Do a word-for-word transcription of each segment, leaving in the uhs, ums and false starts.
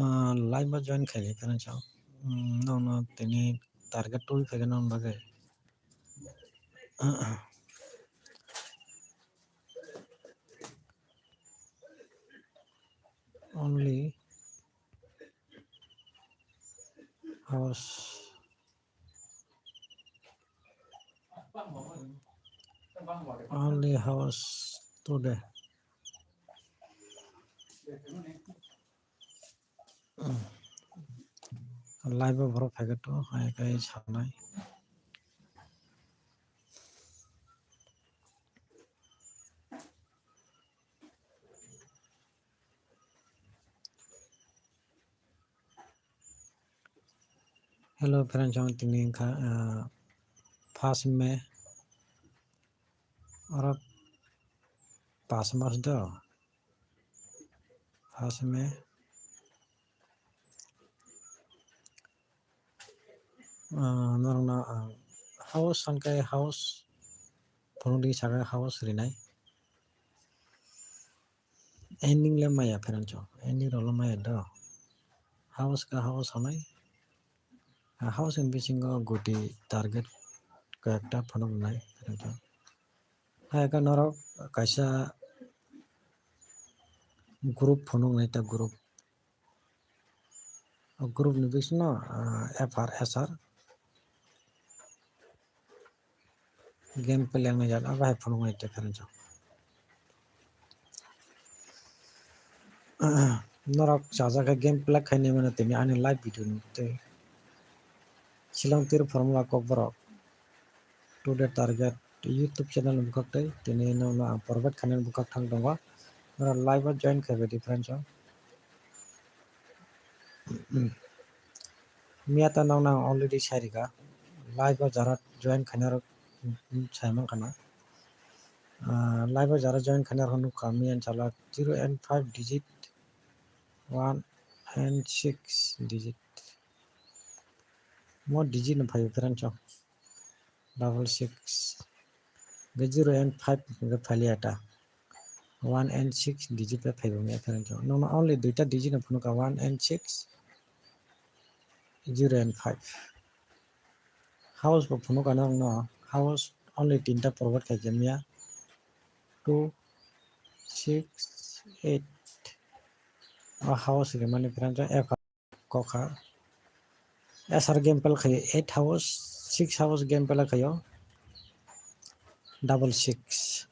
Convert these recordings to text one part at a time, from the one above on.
Ah, live o join khaidi friends o. Hmm, nono tini target twi khaidi non bagwi. Only house, only house today. Live o borok phaigato, hai kai sanai. Hello friends, ang tini wngkha, ah, first May, oro pas mas do, first May. Ah, norokno ang house hwnkhe house, phunukdi sakha house rinai. Ending le maya friends o, ending rok le maya do. House ka house hwnwi. Ah, house ni bisingo goti target kayakta phunuknai friends o. Hai khe norok kaisa group phunuknai ta group. O group ni bisingo, ah, F R S R game play wngnai jak, abo hai phunuknai tei friends o. Norok chajak khe game play khainai mano tini ani live video ni twi. Shillong Tir Formula Kokborok today target YouTube channel ni bukhuk tei tini nokno ang provide khainani bukhuk thang tongo. Norok live o join khaibaidi friends o. Miya ta nokno ang already sairika. Live o jara join khainarok, mm, saimankha na. Ah, live o jara join khainarok nukha miya ni salo zero and five digit, one and six digit. Mo digit no phaio friends o. Double six. Ge zero and five ge phalia ta. One and six digit bai phaibo miya friends o. Nokno only duita digit no phunukha, one and six, zero and five. House bo phunukha nokno, house only tinta provide khaikha miya. Two, six, eight. O house rimani friends o F R kokha. S R game play khaio eight house, six house game play khaio double six.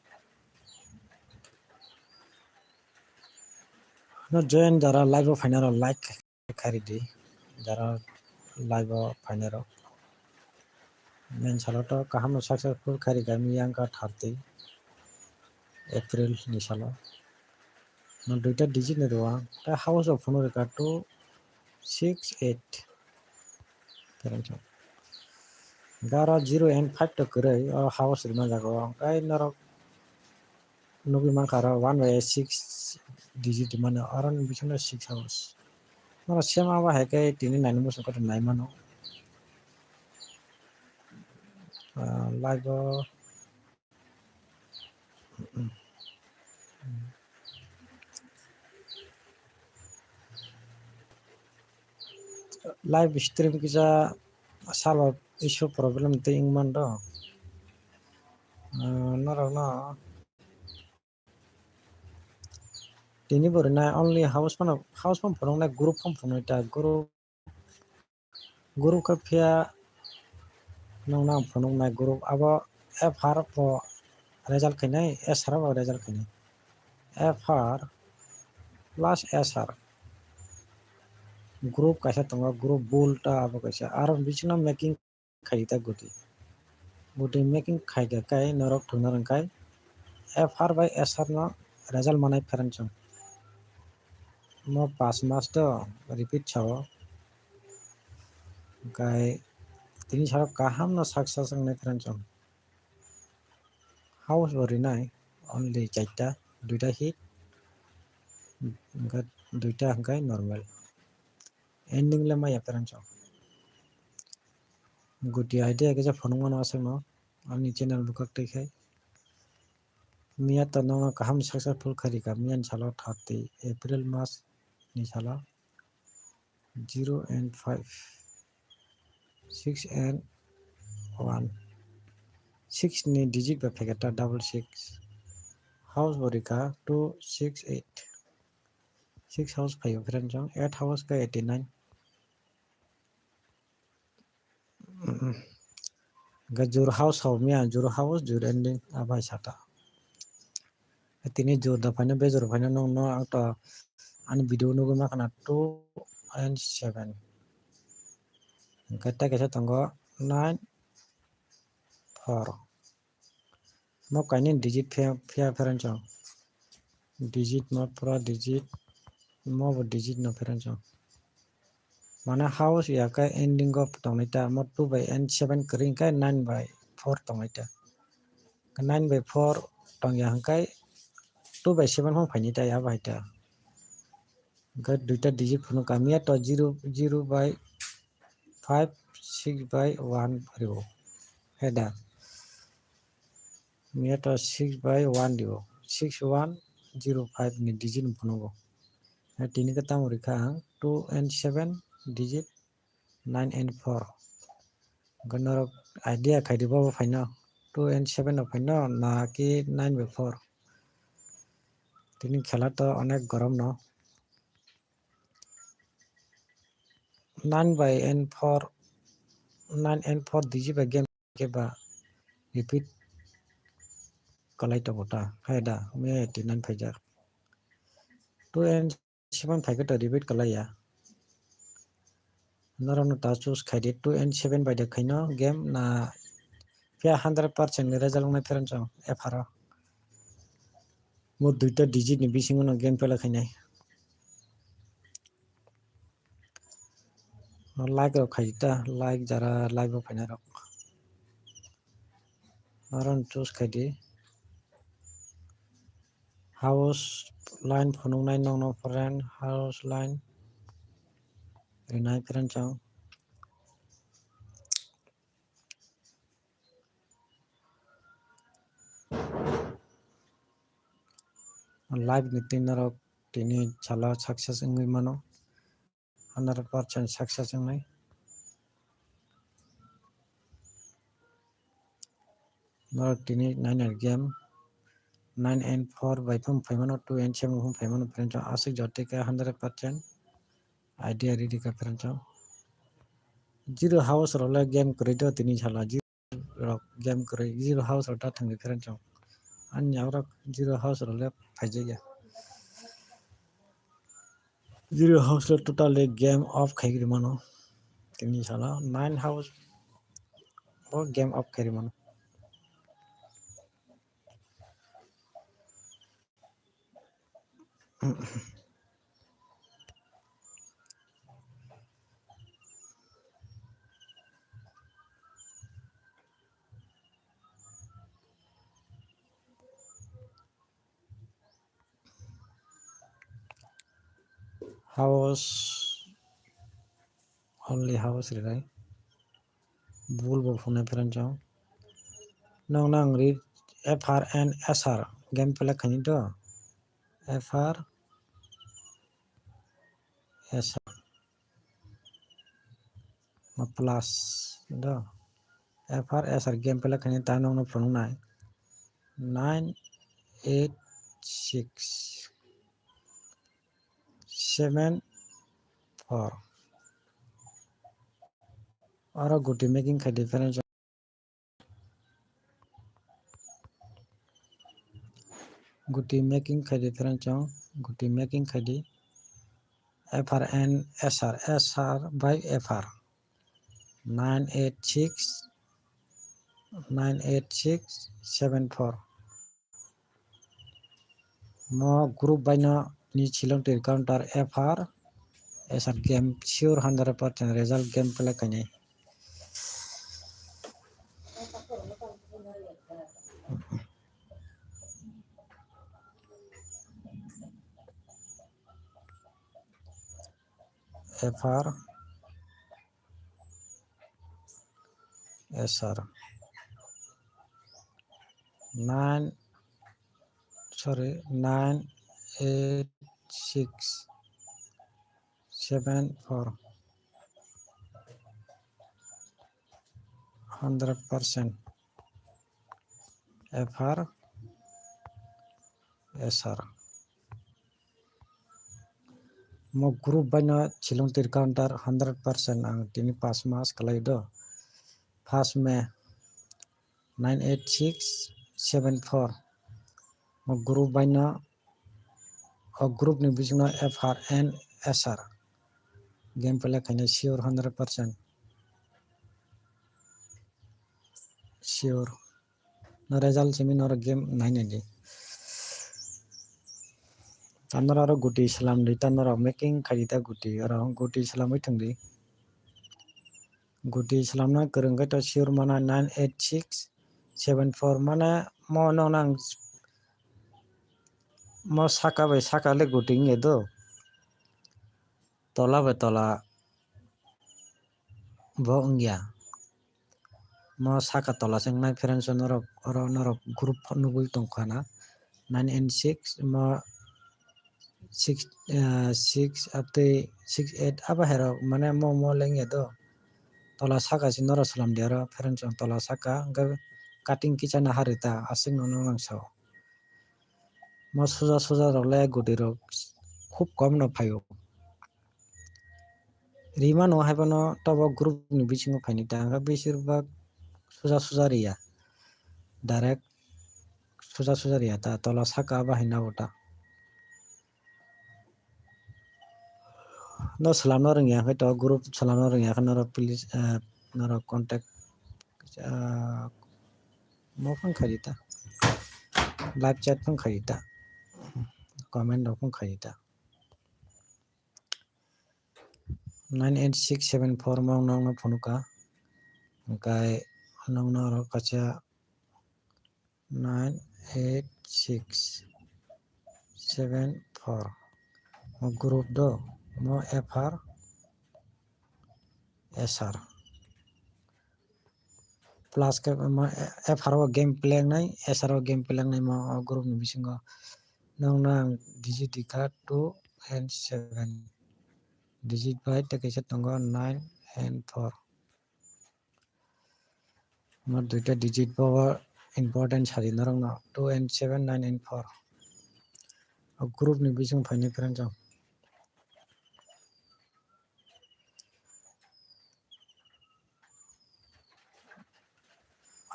No join jara live o phainarok like khairidi, jara live o phainarok. Main salo to kaham no successful khairika miya wngkha thirty April ni salo. No duita digit ni rwang, ta house o phunukha two six eight. Gara zero and five to kwrwi, o house rwma jaga o, hwnkhe norok nugwi mankha aro one by six digit mano, aro ni bisingo six house. Norok same abo hai khe tini nai muchung kotor nai mano. Ah, live o live stream kisa salo issue problem tei wngman do. Ah, norok no tini bo rinai only house phano, house phano phunuknai, group phano phunuknai ta, group group khe phiya nokno ang phunuknai group abo F R bo result khainai, S R bo result khainai. F R plus S R group kaisa tongo, group bull ta abo kaisa. Aro bisingo making khaidi ta goti. Goti making khaida kai norok thwngna rwngkhai F R bai S R no result manai pherang chwng. Mo pas mas to repeat sao. Hwnkhe tini salo kaham no sak sak wngnai friends o. House bo rinai only chaita, duita hit, hwnkhe duita hwnkhe normal. Ending le maya friends o. Goti idea kisa phunukmano aswkno ani channel bwkhak twi khai. Miya to nono kaham successful khairika, miya ni salo thirty April mas ni salo. zero and five, six and one. Six ni digit ba phaikha ta double six. House bo rikha two six eight. Six house phaio friend chong, eight house khe eighty nine. Ga jur house hau miya, jur house, jur ending, abai sata. Tini jur da phaina, bejor phaina nong no ang to ani video nugwi ma khana two and seven. Hwnkhe tei kaisa tongo nine four. Mo kainwi digit phiya, phiya pherang chong. Digit mo pura digit, mo bo digit no pherang chong. Mane house ya khe ending o tongnai ta, mo two by n seven kwrwi hwnkhe nine by four tongnai ta. Nine by four tongya hwnkhe two by seven phano phainai ta, ya bai ta. Hwnkhe duita digit phunukha, miya to zero, zero by five, six by one rio. Heda. Miya to six by one rio. Six one zero five ni digit phunugo. Tini khe tamo rikha ang two and seven digit, nine and four. Hwnkhe norok idea khaidi bobo phaino two and seven no phaino na ki nine by four. Tini khela to onek gorom no. Nine by n four, nine and four digit by game khe ba repeat kwlai tongo ta, hai da, miya eighty nine phaijak. Two and seven phaikhe to repeat kwlai ya. Norokno ta choose khaidi, two and seven bai de khaino game na phiya hundred percent ni result wngnai pherang chong F R o. Mo duita digit ni bisingo no game pela khainai. Like rok khaidi ta, like jara like bo phainai rok. Aron choose khaidi. House line phunuknai nokno friend, house line rinai friend chong. Live meeting norok tini salo success wngwi mano. Hundred percent success wngnai. Norok tini nine hour game, nine and four bai phung phaimano, two and seven phung phaimano, friend chong aswk jotike hundred percent idea ready kha, friend chong. Zero house rok le game kwrwi do tini salo, zero rok game kwrwi, zero house rok da thangwi, friend chong. Ani yakrok zero house rok le phaijakya. Zero house le totally game off khai rimano. Tini salo nine house bo game off khai rimano. House, only house rinai. Bul bo phunai pherang chong. Nong nang ri F R and S R game play khaini do. F R, S R. Plus do. F R S R game play khaini ta nokno phunuknai. Nine eight six seven four. Oro guti making khai di friend chong. Guti making khai di friend chong. Guti making khai di. F R and S R, S R by F R. Nine eight six, nine eight six seven four. Mo group baino ni chilong twi counter F R, S R game sure hundred percent result game play khainai. F R S R. Nine, sorry, nine eight six seven four. Hundred percent. F R, S R. Mo group baino Chilungtir counter hundred percent ang tini pas mas kalai do. First May nine eight six seven four. Mo group baino, o group ni bisingno F R and S R. Game play khaina sure hundred percent. Sure. No result simi norok game nai nai di. Tanora aro guti salam di, tanora making khaidi ta guti, aro guti salamwi thwng di. Guti salamna kwrwng khe to sure mana nine eight six seven four, mane mo nokna ang mo saka bai saka le guti wngya do. Tola bai tola bo wngya. Mo saka tola se wngnai friends, norok oro norok group nugwi tongkha na nine and six mo six, ah, six abtwi six eight abo hai rok mane mo mo lengya do. Tola saka se norok salam di oro friends, tola saka hwnkhe cutting kisa na hari ta aswk no nang sao. Mo suja suja rok le gudi rok khub kom no phaio. Rimano hai bono tobo group ni bisingo phaini ta, hwnkhe besir bak suja suja riya, direct suja suja riya ta, tola saka bahai nabo ta. No salamno rwngya khe to group salamno rwngya khe norok please, eh, norok contact, ah, mo phone khaidi ta, live chat phone khaidi ta, comment rok phone khaidi ta. Nine eight six seven four mo nokno phunukha, hwnkhe nokno oro kaisa nine eight six seven four. Mo group do, mo F R, S R. Plus khe mo F R o game play wngnai, S R o game play wngnai mo o group ni bisingo. Nokno ang digit rikha two and seven. Digit bai tei kaisa tongo nine and four. Mo duita digit bo important sadi norokno, two and seven, nine and four. O group ni bising phaini friends rok.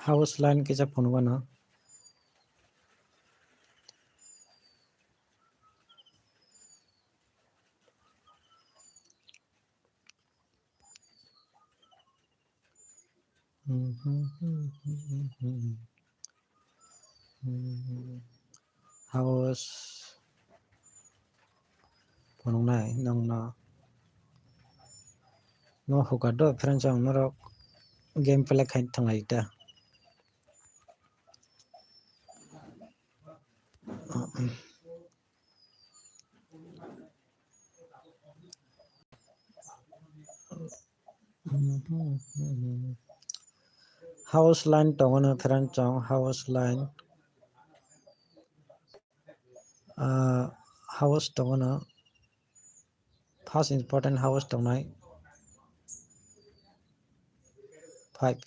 House line kisa phunukgano. House phunuknai nokno. No hukar do friends, ang norok game play khai thanglai ta. House line tongo no friends, chong house line. Ah, house tongo no. First important house tongnai. Five.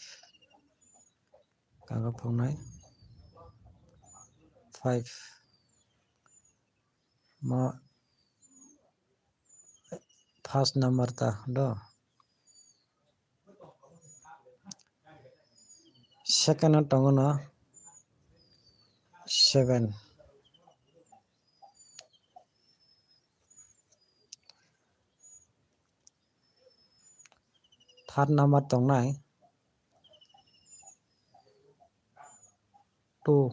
Kaga phunuknai. Five. Mo first number ta do. Second o tongo no seven. Third number tongnai two.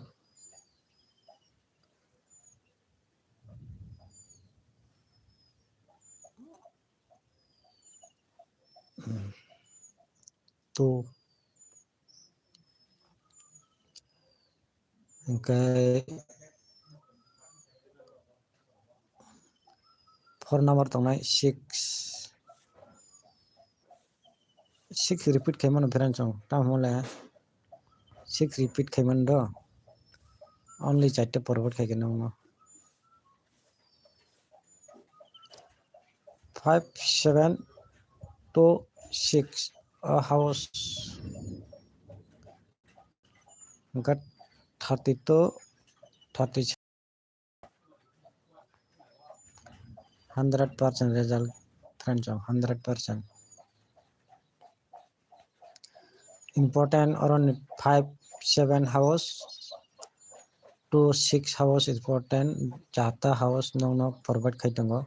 Two. Hingke four number tongnai six. Six repeat khaimano friends chong. Tamo le six repeat khaimano do. Only charta forward khaikhe nokno. five seven two six, o house hwnkhe thirty two, thirty six. Hundred percent result, friends, hundred percent. Important, oroni five seven house, two six house important, jata house nokno provide khai tongo.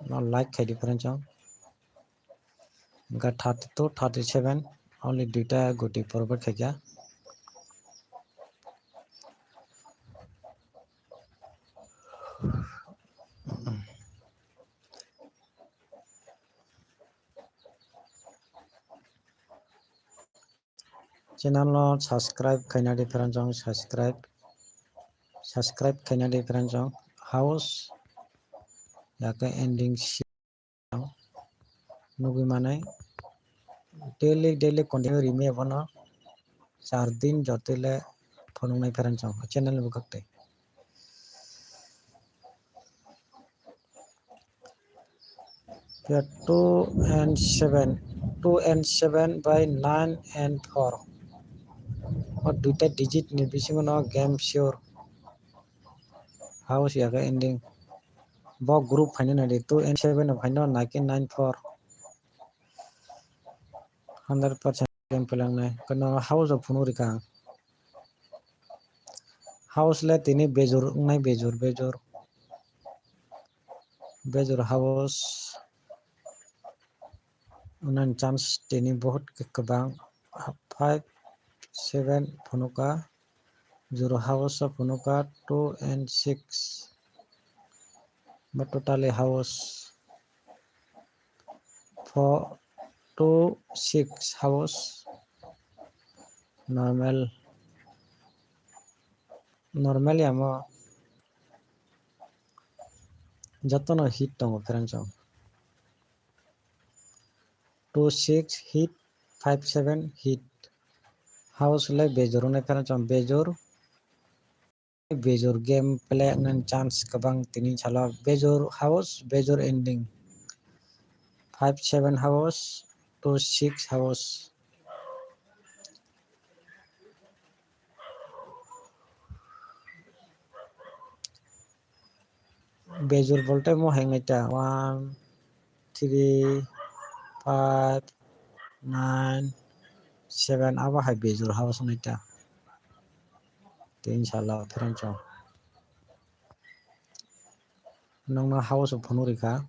No like khai di, friends. Hwnkhe thirty two, thirty seven, only duita guti provide khaikha. Channel no subscribe khaina di, friends, subscribe, subscribe khaina di, friends. House yakhe ending si-, nugwi manai. Daily, daily continue rimi abono. Char din jotile phunuknai, friends, channel ni bwkhak tei. Here two and seven, two and seven by nine and four. O duita digit ni bisingo no game sure. House yakhe ending. Bo group phaina nai di, two and seven no phaina nai khe nine four. Hundred percent game pelangnai. Kano house o phunuk rikha ang. House le tini bejor wngnai, bejor, bejor. Bejor house. Unani chance tini bahut kwbang. Five, seven phunukha. Jora house o phunukha two and six. Ba totally house. Four, two, six house. Normal, normal yamo jotono hit tongo, friends. Two six hit, five seven hit. House le bejor wngnai, friends, bejor. Bejor game play nani chance kwbang tini salo. Bejor house, bejor ending. Five seven house, two six house. Bejor bolte mo heng naita, one, three, five, nine, seven, abo hai bejor house naita. Tin salo, friends. Nokno house o phunuk rikha.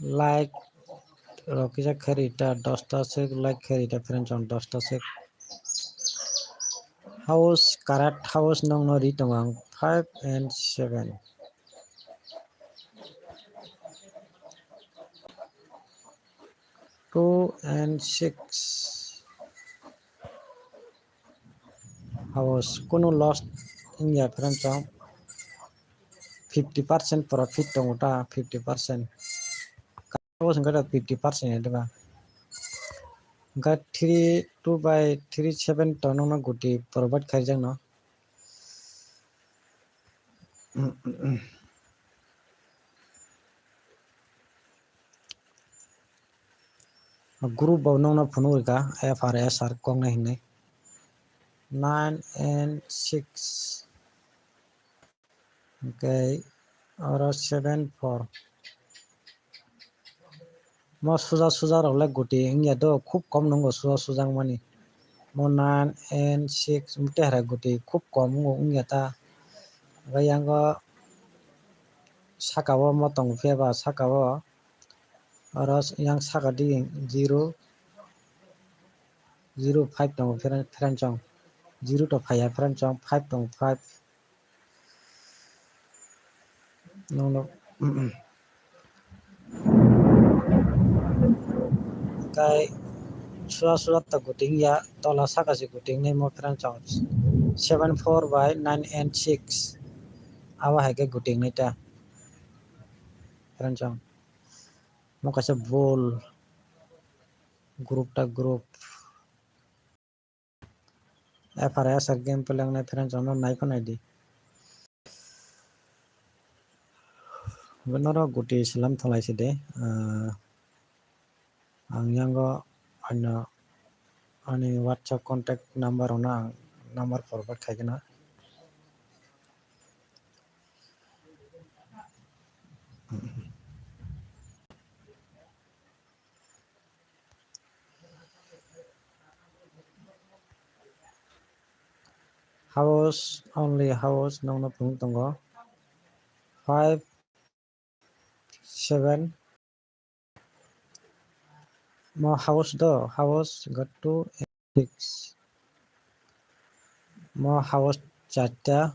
Like rok kisa khe rita, dosta se like khe rita, friends, chong dosta se. House, correct house nokno ri tongo ang, five and seven. Two and six. House kunu loss wngya, friends, chong fifty percent profit tongo ta, fifty percent. House wngkha ta fifty percent ya diba? Wngkha three two by three seven to nokno guti provide khaijakno. Group bo nokno phunuk rikha, F R S R koknai hinwi. Nine and six. Hwnkhe oro seven four. Mo suja suja rok le guti wngya do, khub kom nungo suja suja wngmani. Mo nine and six, tei hai guti khub kom wngya ta. Hwnkhe yango saka o mo tong phiya ba saka o. Oro yang saka di zero, zero five tongo, friend, friend chong. Zero to phaiya, friend chong, five tongo, five. Nono, mm, mm. Kai sura sura ta guting ya, tola saka si guting nai mo, friend chong. Seven four by nine and six. Abo hai khe guting nai ta. Friend chong. Mo kaisa bol. Group ta group. F R S R game play wngnai friends, ono nai kho nai di. Norok guti salam thalai si de. Ah, ang yango ano ani WhatsApp contact number ono ang number forward khai gana. House, only house, nokno phunuk tongo. Five, seven. Mo house do, house go two and six. Mo house charta.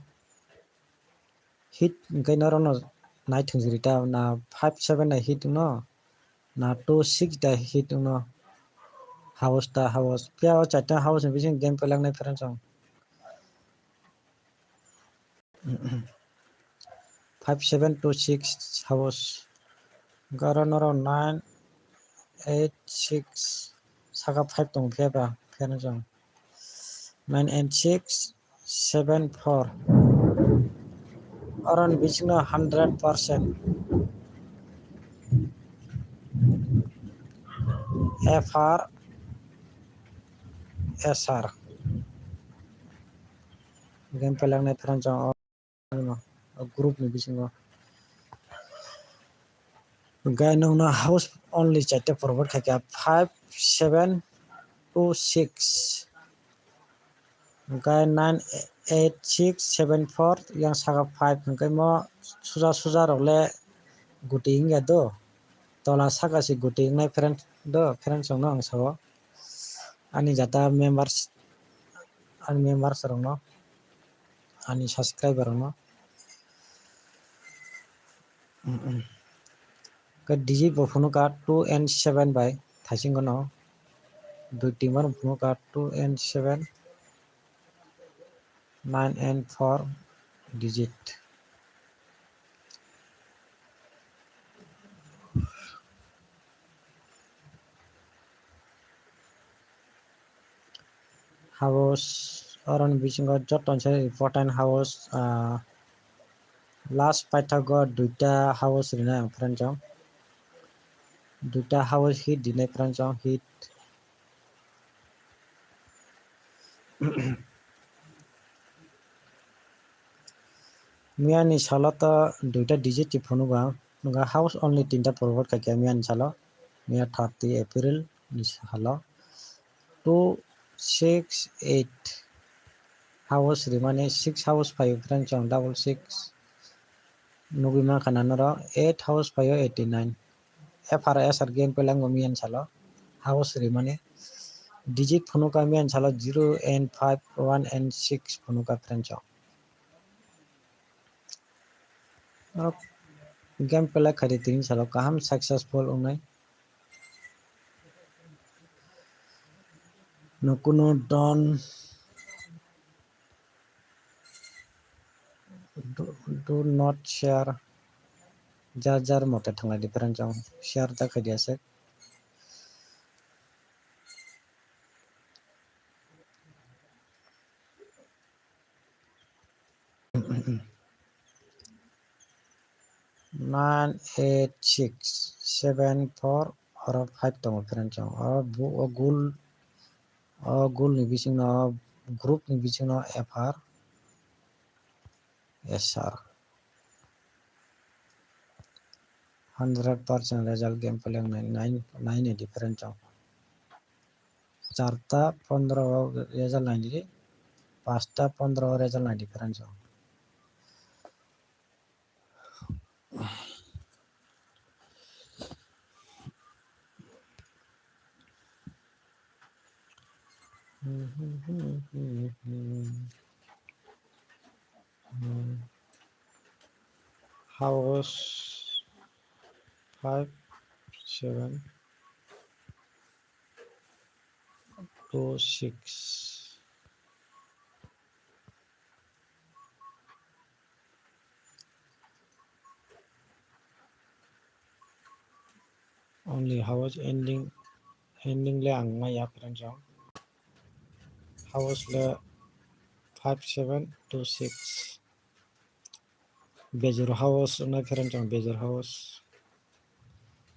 Hit hwnkhe norokno naithok jwrwi ta, na five seven na hit wngno, na two six da hit wngno. House ta house. Phiya o charta house ni bising game pelak nai friends chong. Five seven two six house. Garo norok nine eight six saka five tong phiya ba, phiya no chong. Nine eight six seven four. Oro ni bisingo hundred percent F R S R. Game pelak nai friends chong. O group ni bisingo. Hwnkhe nwngno house only charta forward khaikha, five seven two six. Hwnkhe nine eight six seven four yang saka five, hwnkhe mo suja suja rok le guti wngya do. Tola saka se guti wngnai friends do, friends rok no ang sao. Ani jata members, ani members rok no, ani subscriber rok no. Khe digit bo phunukha two and seven bai thaisingo no. Dui team bar phunukha two and seven, nine and four digit. House, oroni bisingo joto se important house, ah, last paithago duita house rinai ang friend chong. Duita house hit dinai friend chong, hit. Miyani salo to duita digit ti phunukgo ang. Nwngkha house only tinta forward khaikha miyani salo. Miya thirty April ni salo. Two six eight house rimani six house phaio friend chong, double six. Nugui mankha na norok eight house phaio eighty nine. F R S R game pelango miyani salo. House rimani. Digit phunukha miyani salo zero and five, one and six phunukha friend chong. Norok game pelai khaidi tini salo kaham successful wngnai. No kuno don do, do not share. Jar jar mote thanglai di friend chong. Share ta khaidi aswk. Nine eight six seven four oro five tongo friend chong. O bu-, o gul, o gul ni bisingno, o group ni bisingno F R S R. Hundred percent result game peleng nai, nai, nai ni difference chong. Charta pondro o result nai di, pasta pondro o result nai di friend chong. House five seven two six. Only house ending, ending le ang maya friend jong. House le five seven two six. Bejor house na friend jong, bejor house.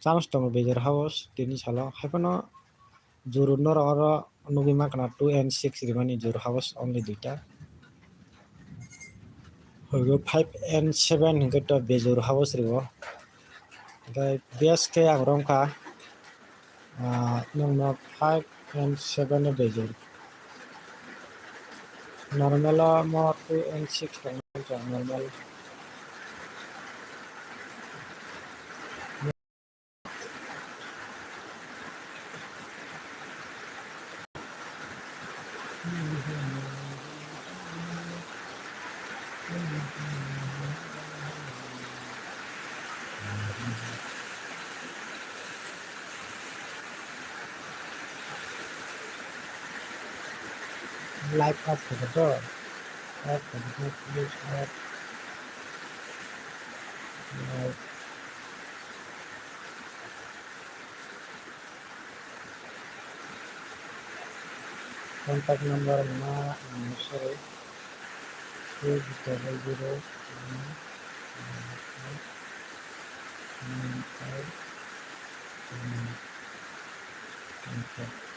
Chance tongo bejor house tini salo. Haiphano juru norok oro nugwi mankha na two and six rimani juru house only duita. Hogo five and seven hwnkhe to bejor house riwo. Hwnkhe base khe ang romkha, ah, nwngno five and seven no bejor. Normal o mo two and six tongmani normal. Live off khe to. Off khe to, please off. Live. Contact number ma, um, sorry, six double zero one nine five nine five.